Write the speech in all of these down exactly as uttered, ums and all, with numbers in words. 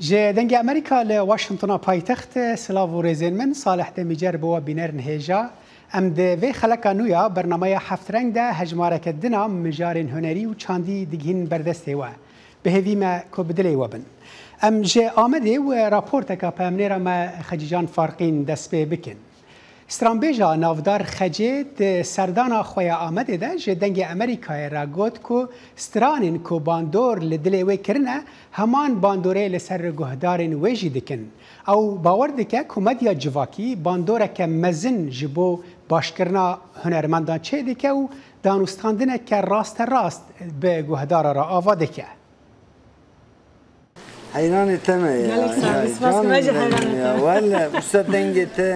Ji Dengê Amerîka li Washingtona paytext, silav û rêzên min, Salih Demîcer bi we bînerin hêja. Em di vê xeleka nû ya bernameya Heft Reng de hejmareke din a mijarên hunerî û çandî digihînin berdestê we. Bi hêvî me ku bi dilê we bin. Em ji Amedê û raporteka peyamnêra me Xecîcan Farqîn dest pê bikin. Stranbêja navdar Xecê di serdana xwe ya Amedê de ji Dengê Amerîkayê re got ku stranên ku bandor li dilê wê kirine, heman bandorê li ser guhdarên wê jî dikin. Ew bawer dike ku medya civakî bandoreke mezin ji bo başkirina hunermendan çêdike û danûstandineke rasterast bi guhdara re ava dike. Heyranê te me ya. Gelek sağ ol. Spas me jî heyranê te. Wele, usta dengê te.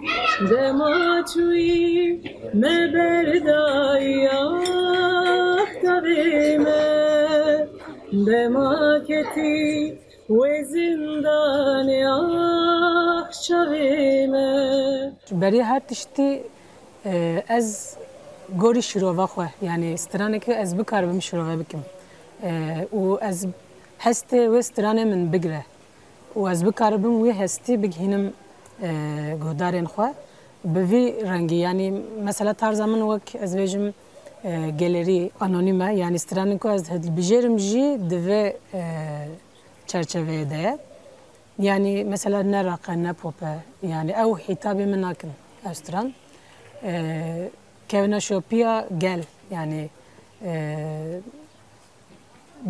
Dema çûyî me berdayî ah tevê me. Dema ketî wê zindanê ah çavê me. Berî her tiştî, e, ez gorî şirova xwe, yanî stranekê ez bikaribim şirove bikim. E, û ez hestê wê stranê min bigire û ez bikaribim wî hestî bigihînim, e, guhdarên xwe. Bi vî rengî, yanî mesela tarza min wek ez bêjim, e, gelerî anonîm e, yanî stranên ku ez hilbijêrim jî di vê, e, çerçeveyê de ye. Yanî mesela ne raq e, ne pop e. Yanî ew hîtabê min nakin ew stran. E, kevneşopiya gel, yanî, e,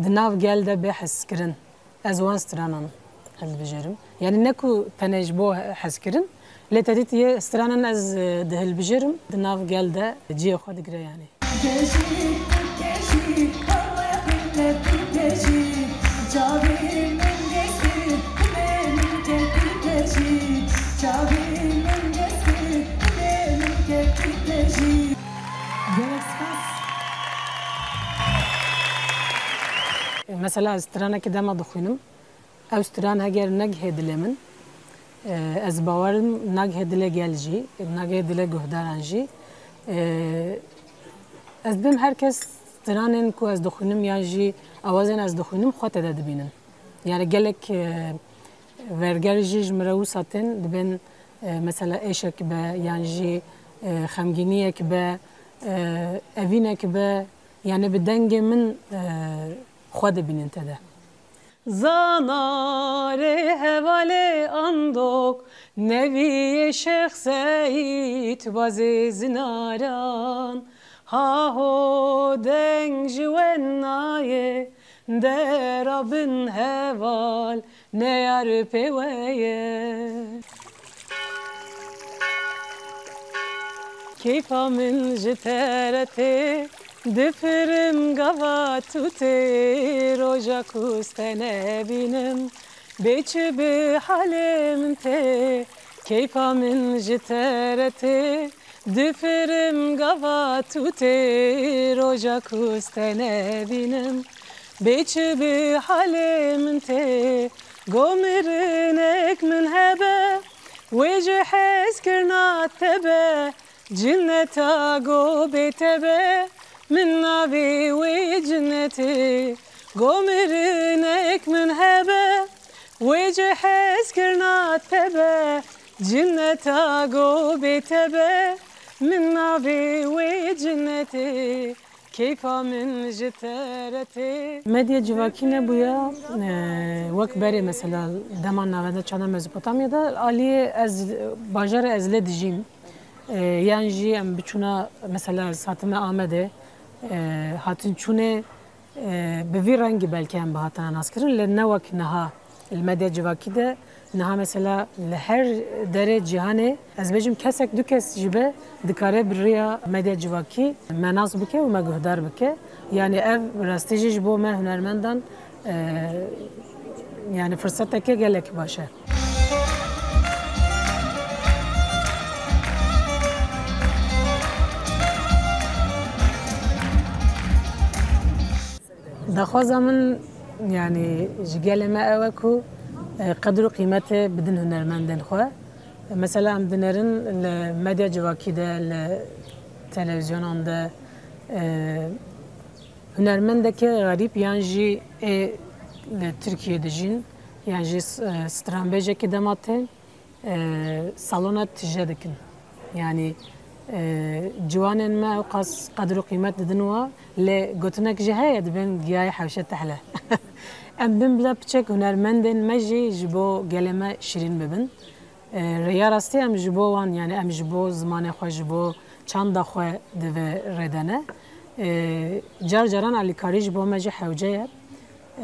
di nav gel de bê hezkirin. Ez wan stranan hilbijêrim. Yanî ne ku tenê ji bo hezkirin, lê tedît yê stranan ez, e, dihilbijêrim, di nav gel de cihê xwe digire yanî. Gejî, gejî, hewe qîmetî gejî, çavê min gestê, dilê min ketî gejî, çavê min gestê, dilê min ketî gejî. Gelek spas. Mesela ez stranekî dema dixwînim, ew stran heger negihê dilê min, e, ez bawer im nagihê dilê gel jî, nagihê dilê guhdaran jî. E, ez dibêm her kes stranên ku ez dixwînim yan jî awazên ez dixwînim xwe tede dibînin. Yani gelek, e, verger jî ji min re wisa tên dibên, e, mesela êşek be yan jî, e, xemgîniyek be, e, evînek be, yani bi dengê min, e, xwe dibînin tede. Zanarê hevalê Andok, neviyê Şêx Seîd bazê zinaran. Haho deng ji we nayê, dera bin heval, ne yar pê we ye. Keyfa min ji te re tê, difirim gava tu tê, roja ku ez te nebînim, bê çi bi halê min tê. Keyfa min ji te re tê, difirim gava tu tê, roja ku ez te nebînim, bê çi bi halê min tê. Go mirinek min hebe, wê ji hezkirina te be, cinneta go bê te be, min navê wê cinnetê. Go mirinek min hebe, wê ji hezkirina te be, cinneta go bê te be, min navê wê cinnetê. Keyfa min ji te re tê. Medya civakî nebûya, e, wek berê mesela dema navenda çanda Mezopotamya de aliyê ez, bajarê ez lê dijîm, e, yan jî em biçûna mesela ez hatime Amedê, e, hatin çûnê, e, bi vî rengî belkî em bihatine naskirin, lê ne wek niha. Li medya civakî de niha mesela li her derê cîhanê, ez bêjim kesek du kes jî be dikare bi riya medya civakî me nas bike û me guhdar bike. Yanî ev rastî jî ji bo me hunermendan, e, yanî firseteke gelek baş e. Daxwaza min, yanî ji gelê me ew e ku, e, qedir û qîmetê bidin hunermendên xwe. Mesela em dinerin li medya civakî de, li televîzyonan de, e, hunermendeke xerîb yan jî ê li Tirkiyê dijîn, Yan jî s-, e, stranbêjekî dema tên, e, salona tije dikin. Yanî, e, ciwanên me ew qas qedir û qîmet didin wa, lê gotinek jî heye, dibên giyayê hewşe tehle. Em bin bila piçek hunermendên me jî ji bo gelê me şirîn bibin. E, rêya rastî em ji bo wan, yanî em ji bo zimanê xwe, ji bo çanda xwe di vê rê de ne. E, car caran alîkarî ji bo me jî hewce ye.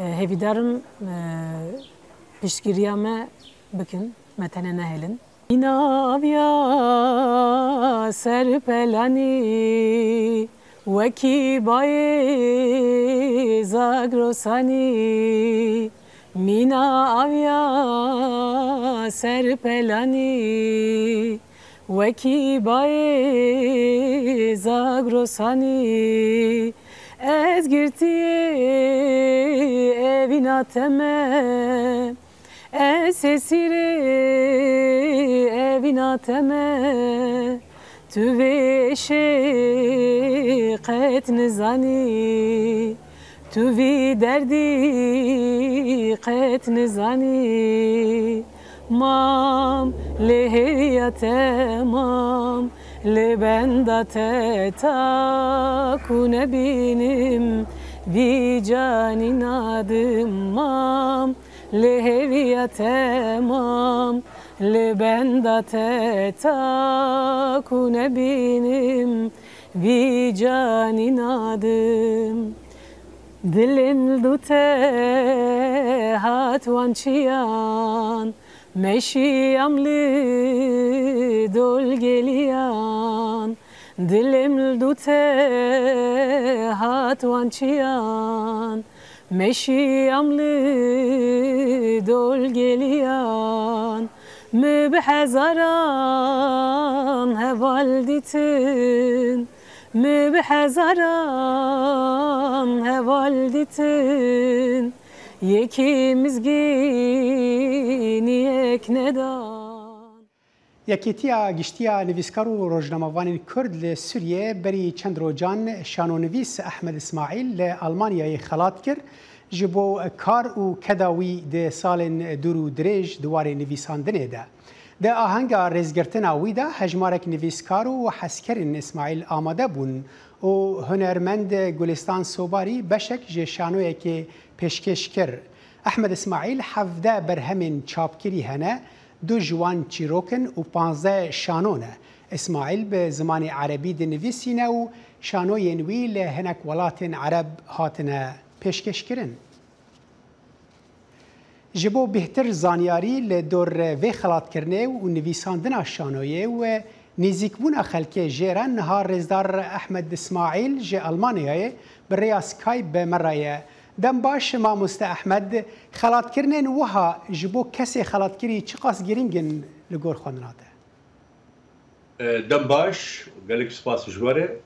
E, hêvîdar im, e, piştgiriya me bikin, me tenê nehêlin. Mîna aviya ser pelanî, wekî bayê Zagrosanî. Mîna aviya ser pelanî, wekî bayê Zagrosanî. Ez girtiyê evîna te me, ez hesîrê evîna te me. Tu vê êşê qet nizanî, tu vî derdî qet nizanî. Mam lê hêviya te mam, lê benda te ta ku nebînim vî canî nadim mam. Lê hêviya te mam, lê benda te ta ku nebînim vî canî nadim. Dilê min li dû te hat wan çiyan, meşiyam li dol geliyan. Dilê min li dû te hat wan çiyan, meşiyam li dol geliyan. Mi bi hezaran heval dîtin, mi bi hezaran heval dîtin, yekî mizgîniyek nedan. Yekîtiya Giştiya Nivîskar û Rojnamevanên Kurd li Sûriyê berî çend rocan şanonivîs Ehmed Îsmaîl li Almanyayê xelat kir. Ji bo kar û keda wî di salên dûr û dirêj di warê nivîsandinê de. Di ahenga rêzgirtina wî de hejmarek nivîskar û hezkerên Îsmaîl amade bûn û hunermend Gulistan Sobarî beşek ji şanoyekê pêşkêş kir. Ehmed Îsmaîl hevdeh berhemên çapkirî hene, du ji wan çîrok in û panzdeh şano ne. Îsmaîl bi zimanê erebî dinivîsîne û şanoyên wî li hinek welatên ereb hatine pêşkêşkirin. Ji bo bêhtir zanyarî li dor vê xelatkirinê û nivîsandina şanoyê û nêzîkbûna xelkê jê re niha rêzdar Ehmed Îsmaîl ji Almanyayê bi rêya Skype bi me re ye. Dem baş, mamoste Ehmed, xelatkirinên wiha ji bo kesê xelatkirî çiqas girîng in li gor xwendina te? Dem baş, gelek spas ji we re.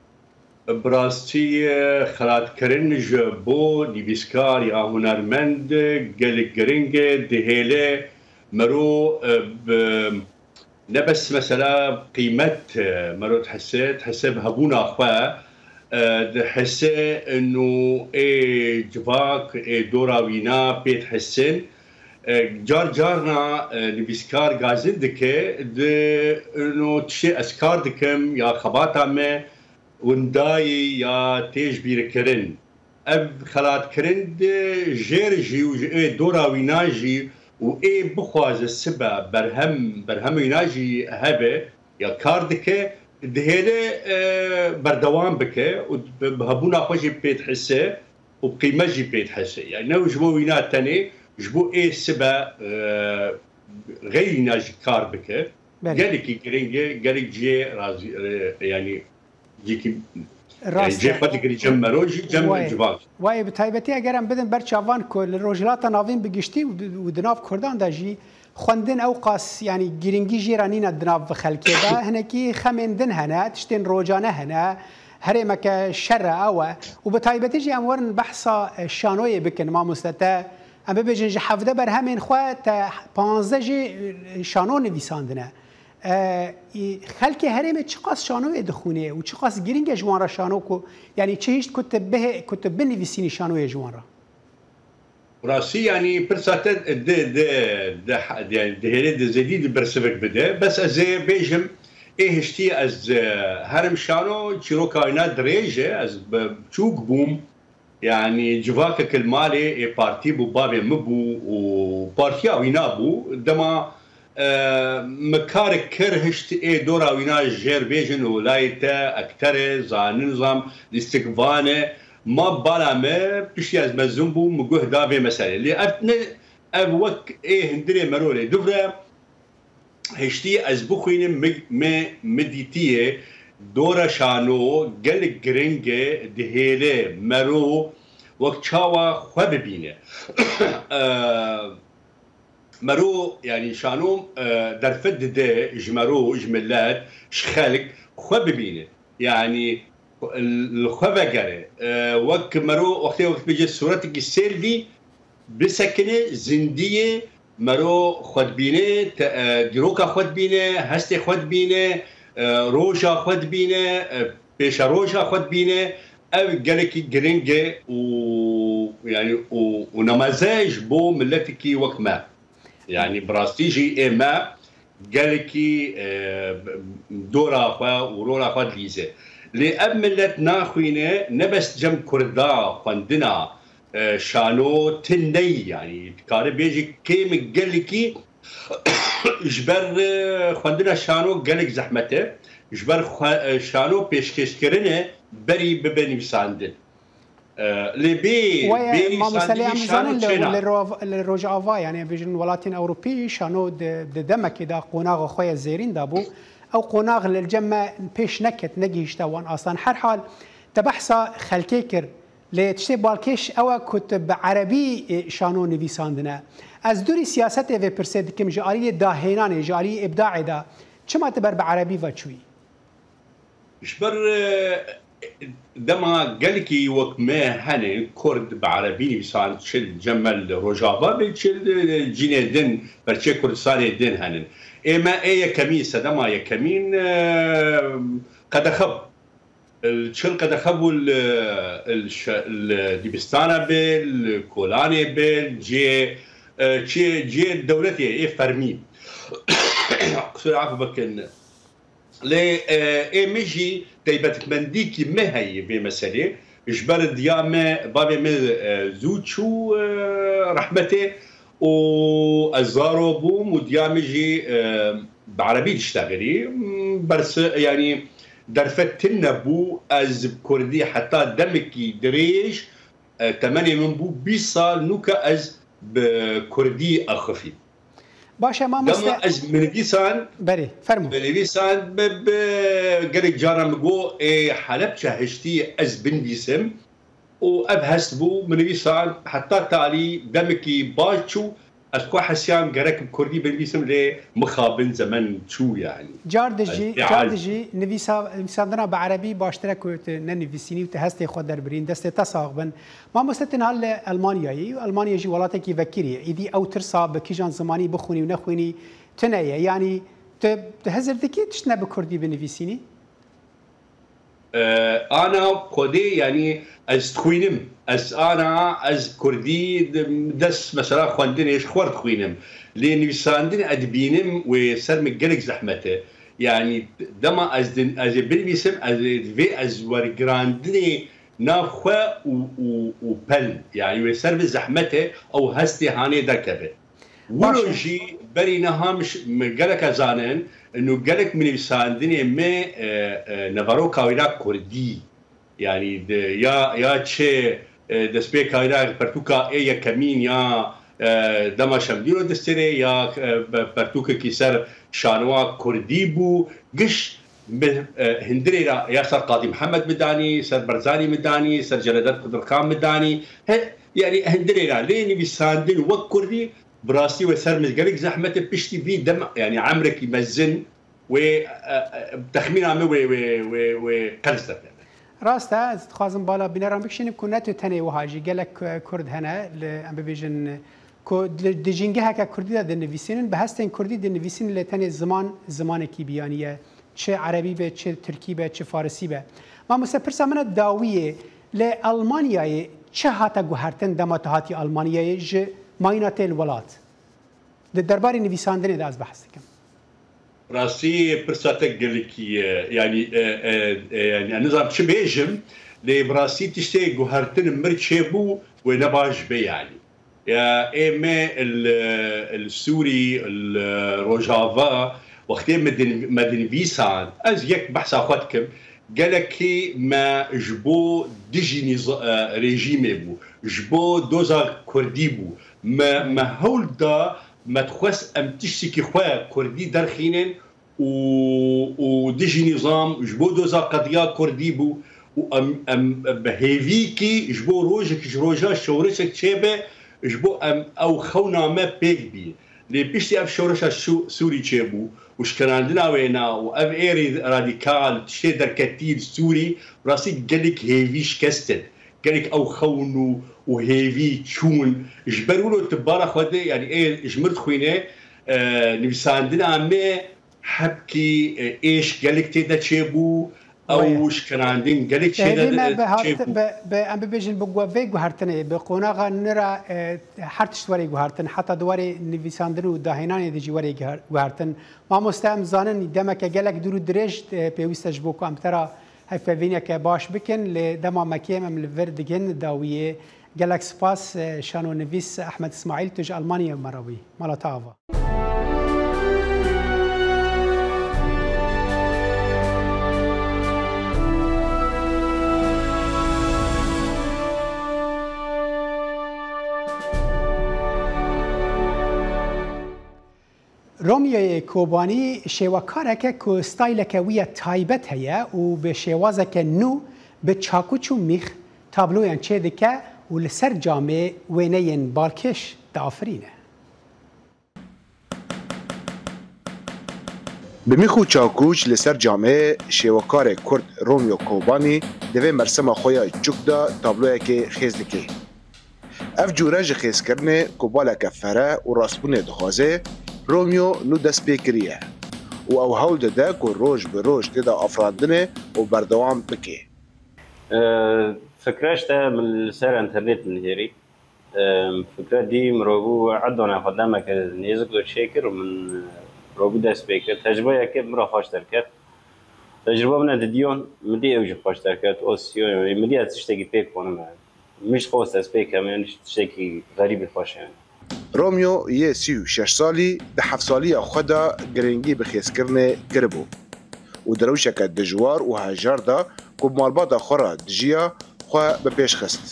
Bi rastî, xelatkirin ji bo nivîskar ya hunermend gelek giring e, dihêle mero, e, bi, ne bes mesela qîmet, e, mero dihese, dihese bi hebûna xwe, e, dihese ino ê civak, ê dora wîna pê dihesin. E, car carna, e, nivîskar gazin dike, di ino tiştê ez kar dikim ya xebata me windayî ya tê ji bîr kirin. Ev xelatkirin di jêr jî û ji ê dora wîna jî û ê bixwaze sibe berhem, berhem wîna jî hebe ya kar dike, dihêle, e, berdewam bike û bi, bi hebûna xwe jî pê dihese û qîmet jî pê dihese. Yani ne ji bo wîna tenê, ji bo ê sibe, e, xeyrîna jî kar bike. Belê. Gelekî giring e, gelek cihê razî, e, yani cihekî, yani Rast cihê e. Xwe digirî cem mero jî, cem Wayê. Civak. Wayê, bi taybetî eger em bidin ber çavan ku li Rojhilata Navîn bi giştî û di, û di nav Kurdan de jî xwendin ew qas, yani girîngî jê re nîne di nav xelkê de. Hinekî xemên din hene, tiştên rojane hene, herêmeke şer e ew e. Û bi taybetî jî em werin behsa, e, şanoyê bikin, mamoste te. Em bibêjin ji hevdeh berhemên xwe te panzdeh jî, e, şano nivîsandine. E, î, xelkê herêmê çiqas şanoyê dixwîne û çiqas girîng e ji wan re şano ku, yanî çi hişt ku tu bihê, ku tu binivîsînî şanoyê ji wan re? Rastî, yanî pirsa te di, di, di, di, yanî dihêle di zêdî di bersivik bide. Bes ez ê bêjim, ê hiştî ez, e, herim şano, çîroka wîna dirêj e, ez bi-, çûk bûm. Yanî civakek li malê ê partî bû, bavê min bû û partiya wîna bû. Dema, e, min karek kir, hişt ê dora wîna jêr bêjin û layê te ekter e, zanin zam, lîstikvan e. Ma bala me, piştî ez mezin bûm, min guh da vê meselê. Lê ev ne, ev wek ê hundirê mero lê dûv re hiştî ez bixwînim, mi, mi, mi dîtiye dora şano gelek giring e, dihêle mero wek çawa xwe bibîne. E, mero, yanî şano, e, derfet dide ji mero, ji milet, ji xelk xwe bibîne. Yanî li xwe vegere. E, wek mero wextê wek bêje sûretekî sêr dî, bisekine, zindiyê, mero xwe dibîne, te-, e, dîroka xwe dibîne, hestê xwe dibîne, e, roja xwe dibîne, e, pêşeroja xwe dibîne. Ev gelekî giring e û, yanî, û, û nameze ji bo miletekî wek me. Yanî bi rastî jî ê me gelekî, e, dora xwe û rola xwe dilîze. Lê ev milet naxwîne, ne bes cem Kurda xwendina, e, şano tune ye, yanî dikare bêje kêm e gelekî ji ber, e, xwendina şano gelek zehmet e, ji ber xwe, e, şano pêşkêşkirin e berî bibe nivîsandin. E, lê bê, Wê, bê mamoste, lê nivîsandinê em şano dizanin li, çêna. Li Rov-, li Rojava, yanî em bêjin welatên Ewropî, şano di, di demekê de qonaxa xwe ya zêrîn de bû. Ew qonax li cem me pêş neket, negihîşte wan astan. Her hal, te behsa xelkê kir. Lê tiştê balkêş ew e ku tu bi erebî, e, şano nivîsandine. Ez dûrî siyasetê vê pirsê dikim, ji aliyê dahênanê, ji aliyê îbdaê de, çima tu ber bi erebî ve çûyî? Ji ber, e, dema gelekî wek me hene, Kurd bi erebî nivîsan, çi li cem me li Rojava be, çi li cînê din, perçê Kurdistanê din henin. Ê me ê yekemîn, sedema yekemîn, e, qedexe bû. Li çil qedexe bû li, li şe-, li dibistana be, li kolanê be, li cihê, e, çi, cihê dewletê ê fermî. Qusûr af bikin. Lê, e, ê min jî taybetmendîkî min heye vê meselê. Ji ber diya me, bavê min, e, zû çû, e, rehmetê. û ez zaro bûm û diya min jî, e, bi erebî diştexilî. Bersi, yanî derfet tune bû, ez bi kurdî heta demekî dirêj, e, temenê min bû bîst sal, nûke ez bi kurdî axifî. Baş e, mamoste. Dema ez min nivîsan, Berê, fermo. Min nivîsan bi, bi gelek caran min got, ê Helebçe hiştî ez binivîsim. Û ev hest bû, min nivîsan heta talî demekî baş çû, ez xwe hesiyam gerek bi kurdî binivîsim, lê mixabin zemen çû, yanî. Car dijî, Ez car dijî nivîsa-, nivîsandina bi erebî baştir e ku tu nenivîsînî û tu hestê xwe derbirîn, destê te sax bin. Mamoste, tu niha li Elmanyayê, û Elmanya jî welatekî vekirî ye. Îdî ew tirsa bi kîjan zimanî bixwînî û nexwînî tune ye. Yanî tu, tu hizir dikî tiştine bi kurdî binivîsînî? E, ana Xwedê, yanî ez dixwînim. Ez ana, ez kurdî di-, dest mesela xwendinê ji xwe dixwînim. Lê nivîsandin ez dibînim wê ser min gelek zehmet e. Yanî dema ez din, ez ê binivîsim, ez ê, divê ez wergirandinê nav xwe û, û, û pel. Yanî wê ser min zehmet e, ew hestê hanê derkeve. Wilo jî berî niha min ş-, min gelek e zanin, û gelek min nivîsandinê me, e, e, neveroka wî ra kurdî. Yanî de, ya, ya çi, e, destpêka wî ra pertûka ê yekemîn ya, e, dema Şemdîn û Distirê ya, e, be-, pertûkekî ser şanoa kurdî bû. Giş bi, e, hundirê ra ya ser Qadî Mihemed min danî, ser Berzanî min danî, ser Celadet Qidirxan min danî. He, yanî hundirê ra lê nivîsandin wek kurdî Bi rastî wê ser min gelek zehmet e, piştî vî dem, yanî emrekî mezin wê, e, e, texmîna min wê, wê, wê, wê qels derkeve. Rast e, ez dixwazim bala bîneran bikişînim ku ne tu tenê wiha jî gelek, e, Kurd hene, li, em bibêjin, ku di, di jîngeheke Kurdî de dinivîsînin, bi hestên Kurdî dinivîsînin, lê tenê ziman, zimanekî biyanî ye. Çi erebî be, çi tirkî be, çi farisî be. Mamoste, pirsa min e dawiyê, li Elmanyayê Çi hate guhertin dema tu hatî Almanyayê ji mayîna tê li welat? Di derbarê nivîsandinê de ez behs dikim. Rastî pirsa te gelekî ye. Yanî e, e, e, yanî ez nizam çi bêjim, lê bi rastî tiştê guhertin mir çêbû wê ne baş be yanî. Ya ê me li, li Sûrî, li Rojava, wextê me din, me dinivîsand, ez yek behsa xwe dikim, gelekî me ji bo dijî nîz-, e, rejîmê bû, ji bo doza kurdî bû. Me, me hewl da, me dixwest em tiştekî xwe kurdî derxînin û, û dijî nîzam ji bo doza qediya kurdî bû û em, em bi hêvîkî ji bo rojek ji roja şewreşek çêbe, ji bo em ew xewna me pêk bî. Lê piştî ev şewreşa Sû-, Sûrî çêbû û şikerandina wêna û ev êrî radîkal tiştê derketî li Sûrî, rastî gelek hêvî şikestin. Gelek ew xewn û, û hêvî çûn. Ji ber wilo tu bara xwe de, yanî ê ji mir dixwîne, e, nivîsandina me hebkî, e, êş gelek tê de çêbû, ew şikerandin gelek çê de çêbû. Em bibêjin bi vê guhertinê, bi qonaxa nira, e, her tişt werê guhertin, heta di warê nivîsandin û dahênanê de jî werê guhertin. Mamoste, em zanin demeke gelek dûr û dirêj, e, pêwîst e ji bo ku em bi te re hevpeyvîneke baş bikin, lê dema me kêm em li vir digin dawiyê. Gelek spas, e, şanonivîs Ehmed Îsmaîl, tu ji Almanyayê me re bûyî. Mala te ava. Romyoyê Kobanî şêwekarek e ku stayleke wî ye taybet heye û bi şêwazeke nû bi çakûç û mîx tabloyan çêdike û li ser camê wêneyên balkêş diafirîne. Bi mîx û çakûç li ser camê şêwekarê Kurd Romyo Kobanî di vê mersema xwe ya çûk de tabloyekê xêz dike. Ev cûre ji xêzkirinê ku baleke fere û rastbûnê dixwaze, Romyo nû dest pê kiriye û ew hewl dide ku roj bi roj tê de afirandine û berdewam bike. Fikre ji te min li ser enternêt min hêrî. Fikre dî mirovû edona xwe demeke nêzik do çêkir û min mirovû dest pê kir. Tecrubeyeke min re xweş derket. Tecrüba min e didiyon, min dî ew jî xweş derket. O siyon, min dî ez tiştekî pêk konim e. Min ji xwe ez pêk em, yani tiştekî xerîbî xweş e. Romyo yê sî û şeş salî di heft saliya xwe de girîngî bi xêzkirinê kiribû û di rewşeke dijwar û hejar de ku bi malbata xwe re dijiya, xwe bi pêş xist.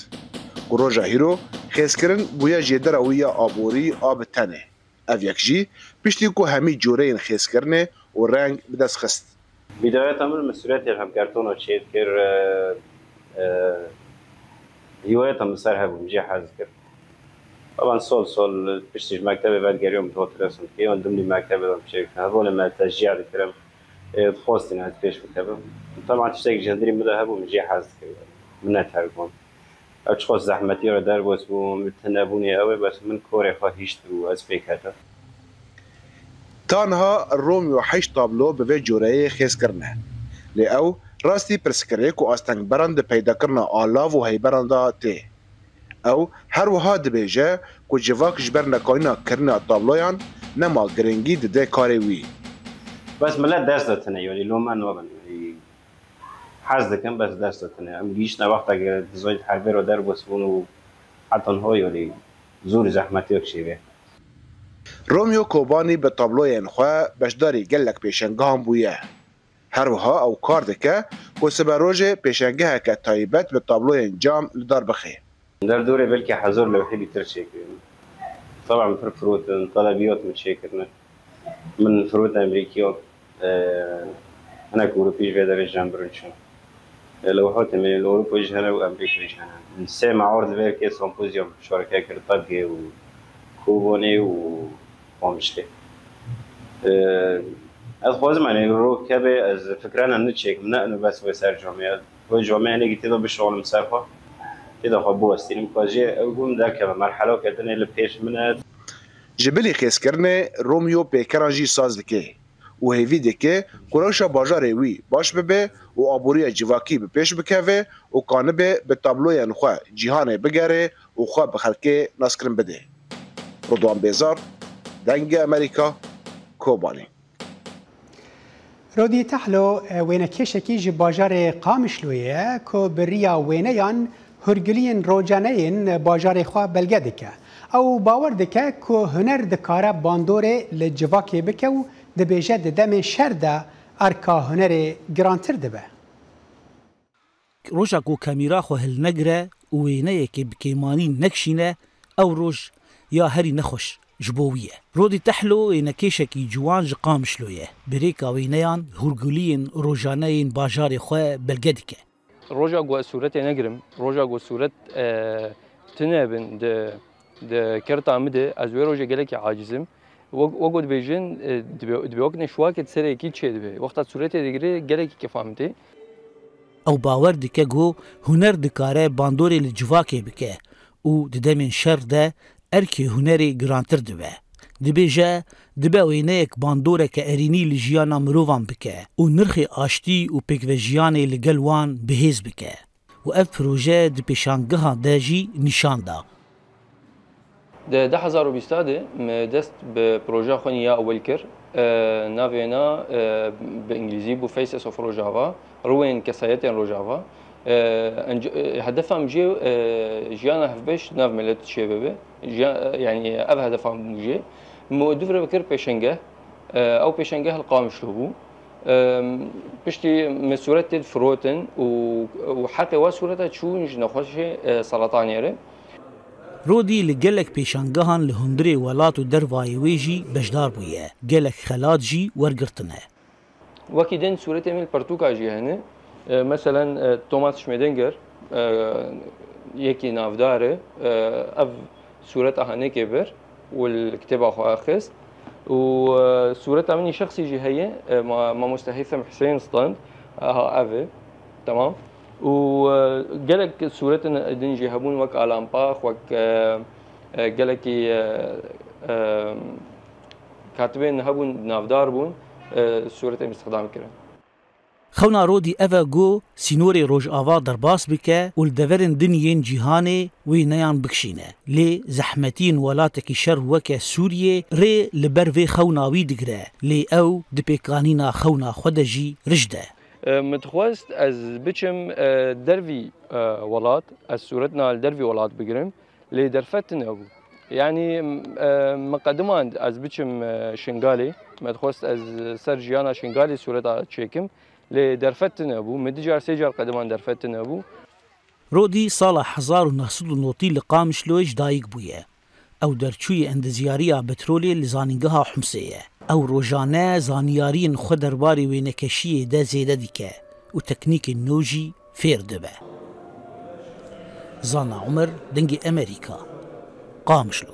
Ku roja hîro xêzkirin bûye jêdera wî ya aborî a bi tenê. Ev yek jî piştî ku hemî cûreyên xêzkirinê û reng bi dest xist. Bidayeta min min sûretê xemkertona çêdikir, e, e, hîwayeta min ser hebû, min jê hez dikir. Taban sol sol piştî ji mektebê vedgeriyon bi hot resim dikir, yon dimlî mektebê de çêdikirin. Hevalê me tejîya dikirin. Ê, dixwestin ez pêş bikevim. Taban tiştek ji hundirî min de hebû, min jê hez dikir. Min neteribûn. Ew çiqas zehmetî re derbas bû, min tinebûnê ew ê, bes min korê xwe hişt û ez pê ketim. Tanha Romyo heşt tablo bi vê cureyê xêz kirine. Lê ew rastî pirsgirêk û astengberan di peydakirina alav û heyberan de tê. Ew her wiha dibêje ku civak ji ber nekarîna kirina tabloyan nema girîngî dide karê wî. Bes milet dest de tine, yanî lome nabin, yanî hez dikin, bes dest de tine. Em gihîştine wexta ku dizayî herbêro derbas bûn û heta niha, yanî zor û zehmetiyek çêbe. Romyo Kobanî bi tabloyên xwe beşdarî gelek pêşengihan bûye. Her wiha ew kar dike ku siberojê pêşengeheke taybet bi tabloyên cam li dar bixe. Derdorê belkî hezar lewhê bîtir çêkirin. Taban pir firotin, telebiyat min çêkirine. Min firot Emerîkiya, e, hinek Ewropî ji vê derê ji em birin çûn. E, lewhatê me li Ewropa jî hene û Emerîka jî hene. Min sê me'ard li vê yekê sempozyum şareke kir, Tagê û Kobanê û Qamişlê. E, ez dixwazim, yanî, rok hebe ez fikrena nû çêkim, ne ino bes wê ser camê. Wê camê hinekî tê de bişixulim ser xwe, tê de xwe biwestînim, ku ez jê ew bûm derkevim. Merhela ketine li pêş min e. Ji bilî xêzkirinê Romyo pêkeran jî saz dike. û hêvî dike ku rewşa bajarê wî baş bibe û aboriya civakî bi pêş bikeve û kanibe bi tabloyên xwe cîhanê bigere û xwe bi xelkê naskirin bide. Ridwan Bêzar, Dengê Amerîka, Kobanê. Rodî Tehlo, wênekêşekî ji bajarê Qamişloyê ye ku bi riya wêneyan hûrguliyên rocaneyên bajarê xwe belge dike. Ew bawer dike ku huner dikare bandorê li civakê bike û dibêje di demên şer de erka hunerê girantir dibe. Roja ku kamîra xwe hilnegire û wêneyekê bi kêmanî nekişîne, ew roj ya herî nexweş ji bo wî ye. Rodî Tehlo wênekêşekî ciwan ji Qamişlo ye. Bi rêka wêneyan hûrguliyên rojaneyên bajarê xwe belge dike. Roja ku ez sûretê negirim, roja ku sûret, e, tune bin di, di kerta min de, ez wê rojê gelekî aciz im. Wek, wek ku dibêjin, e, dibe, dibe wek neşwakê di serê yekî çêdibe. Wexta sûretê digire, gelekî kefa min tê. Ew bawer dike ku huner dikare bandorê li civakê bike û di demên şer de erkê hunerê girantir dibe. Dibêje, dibe wêneyek bandoreke erênî li jiyana mirovan bike û nirxê aştî û pêkvejiyanê li gel wan bihêz bike. Û ev proje di pêşangehan de jî nîşan da. Di du hezar û bîst de me dest bi projeya xwe ya ewil kir. E, navê na, e, bi îngilîzî bû Faces of Rojava, Rûyên Kesayetên Rojava. E, enc-, e, hedefa min jê, e, jiyana hevbeş nav milet çêbibe. Jiya-, e, yanî ev hedefa min bû jê. Me du vir kir pêşengeh. E, ew pêşengeh li Qamişlo bû. E, piştî me sûret tê difirotin û, û heqê wa sûreta çûn ji nexweşê, e, seratanê re. Rodî li gelek pêşangehan li hundirê welat û dervayê wê jî beşdar bûye. Gelek xelat jî wergirtine. Wekî din sûretê min li pertûka jî hene. E, meselen, e, Thomas Schmedinger, e, yekî navdar e, e, ev sûreta hanekê bir û li kitêba xwe xist. Û, e, sûreta min î şexsî jî heye, e, ma-, mamoste Heytham Hussein stand, aha, ev e. Temam. Û, e, gelek sûretên din jî hebûn, wek Alan Pax, wek, e, e, gelekî, e, e, katibên hebûn, navdar bûn, e, sûretên îstixdam kirin. Xewna Rodî ev e ku sînorê Rojava derbas bike û li deverên din yên cîhanê wêneyan bikişîne. Lê zehmetiyên welatekî şer weke Sûriyê rê li ber vê xewna wî digire, lê ew di pêkanîna xewna xwe de jî rijd e. E, min dixwest ez biçim, e, dervî, e, welat, ez sûretna li dervî welat bigirim. Lê derfet tune bû. Yanî, e, min qedimand ez biçim, e, Şingalê. Me dixwest ez ser jiyana Şingalê sûreta çêkim. Lê derfet tune bû. Min du car, sê car qedimand derfet tune bû. Rodî sala hezar û neh sed û notî li Qamişloyê ji dayik bûye. Ew derçûyê endezyariya petrolê li Zanîngeha Humsê ye. Ew rojane zanyariyên xwe derbarê wênekeşiyê de zêde dike û teknîkên nû jî fêr dibe. Zana Umer, Dengê Emerîka, Qamişlo.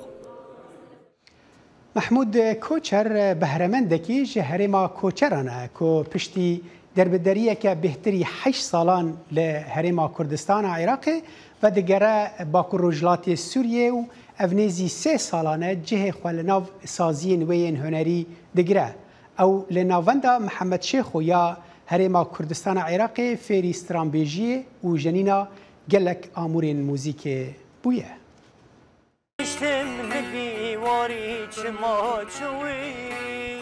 Mehmûd Koçer behremendekî ji herêma Koçeran e ku piştî derbideriyeke bêhtirî heşt salan li Herêma Kurdistana Iraqê vedigere Bakur Rojhilatê Sûriyê û ev nêzî sê salan e cihê xwe li nav saziyên wê yên hunerî digire. Ew li navenda Mihemed Şêxo ya Herêma Kurdistana Iraqê fêrî stranbêjiyê û jenîna gelek amûrên muzîkê bûye. Diştim li dîwarî çima çûyî,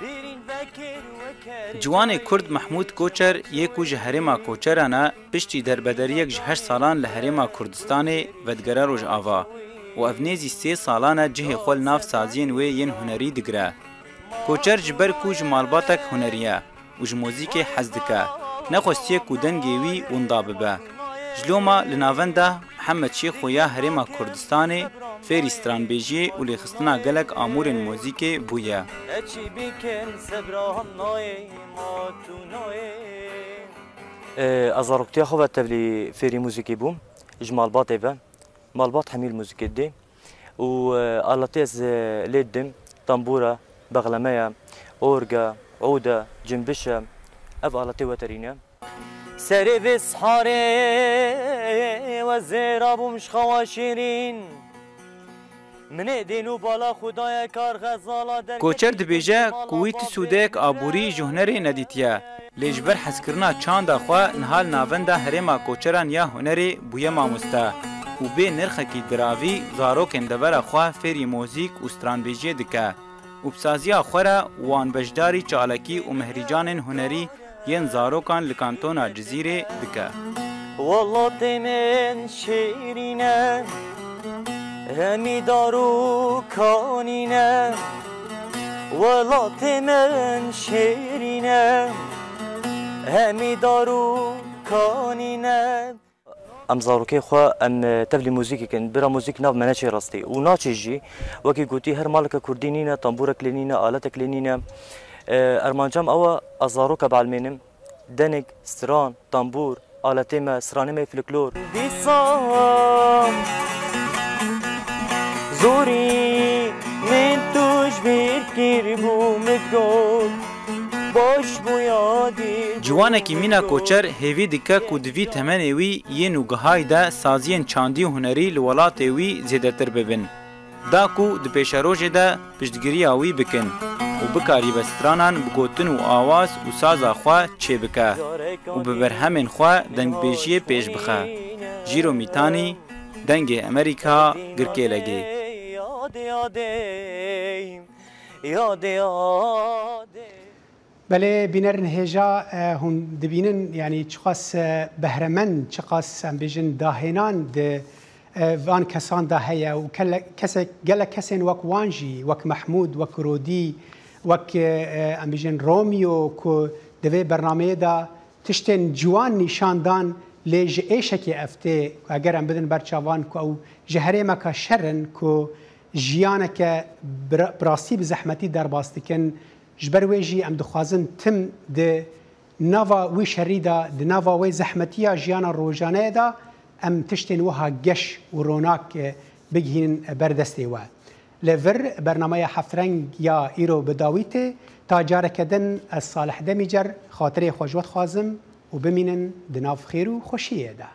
bêrîn vekir weker. Ciwanê Kurd Mehmûd Koçer yê ku ji herêma Koçeran e, piştî derbederiyek ji heşt salan li Herêma Kurdistanê vedigere Rojava û ev nêzî sê salan e cihê xwe li nav saziyên wê yên hunerî digire. Koçer ji ber ku ji malbatek hunerî ye û ji muzîkê hez dike, nexwestiye ku dengê wî winda bibe. Ji loma li navenda Mihemed Şêxo ya Herêma Kurdistanê fêrî stranbêjiyê û lêxistina gelek amûrên muzîkê bûye. E, ez zaroktiya xwe ve tevlî fêrî muzîkê bûm, ji malbatê ve. Malbat hemî li muzîkê didê û, e, aletê ez, e, lê didim, tambûr e, bexleme ye, org e, ûd e, cimbiş e, ev aletê weterî ne. Serê vê siharê we zêra bûm ji xewa şîrîn. Minê dên û bala xwedayê kar xezala der. Koçer dibêje ku wî ti sûdeyek aborî ji hunerê nedîtiye. Lê ji ber hezkirina çanda xwe niha li navenda herêma koçeran ya hunerê bûye mamoste û bê nirxekî diravî zarokên devera xwe fêrî mozîk û stranbêjiyê dike û bi saziya xwe re wan beşdarî çalakî û mehrîcanên hunerî yên zarokan li kantona Cizîrê dike. Welatê min şêrîn e, hemî dar û kanî ne. Welatê min şêrîn e, hemî dar û kanî ne. Em zarokê xwe em tevlî muzîkê kin. Bira muzîk nav me neçê rastî û naçê jî. Wekî gotî her maleke kurdî nîne, tambûrek lê nîne, aletek lê nîne. E, Ermancam ew e, ez zaroke bielmênim. Denik, stran, tambûr, aletê me, stranê me yê folklor. Dîsa zorî min tu ji bîr kiribû, min got baş bûya dî. Ciwanekî mîna koçer hêvî dike ku di vî temenê wî yên û gihayî de saziyên çandî û hunerî li welatê wî zêdetir bibin. Da ku di pêşerojê de piştgiriya wî bikin û bikaribe stranan bi gotin û awaz û saza xwe çêbike û bi berhemên xwe dengbêjiyê pêş bixe. Jîro Mîtanî, Dengê Emerîka, Girkêlegê. Yadê, yadê, yadê, yadê. Belê bînerên hêja, e, hûn dibînin, yanî çiqas, e, behremend, çiqas em bêjin dahênan di, e, van kesan de heye û kele-, kesek, gelek kesên wek wan jî, wek Mehmûd, wek Rodî, wek, e, em bêjin Romeo ku di vê bernameyê de tiştên ciwan nîşan dan, lê ji êşekê ev tê, eger em bidin ber çavan ku ew ji herêmeke şer in ku jiyaneke bi ra-, bi rastî bi zehmetî derbas dikin, Ji ber wê jî em dixwazin tim di nava wî şerî de, di nava wê zehmetiya jiyana rojane de em tiştên wiha geş û ronak, e, bigihînin ber destê we. Li vir bernameya Heftreng ya îro bi dawî tê, ta careke din ez Salih Demîcer xatirê xwe ji we dixwazim û bimînin di nav xêr û xweşiyê de.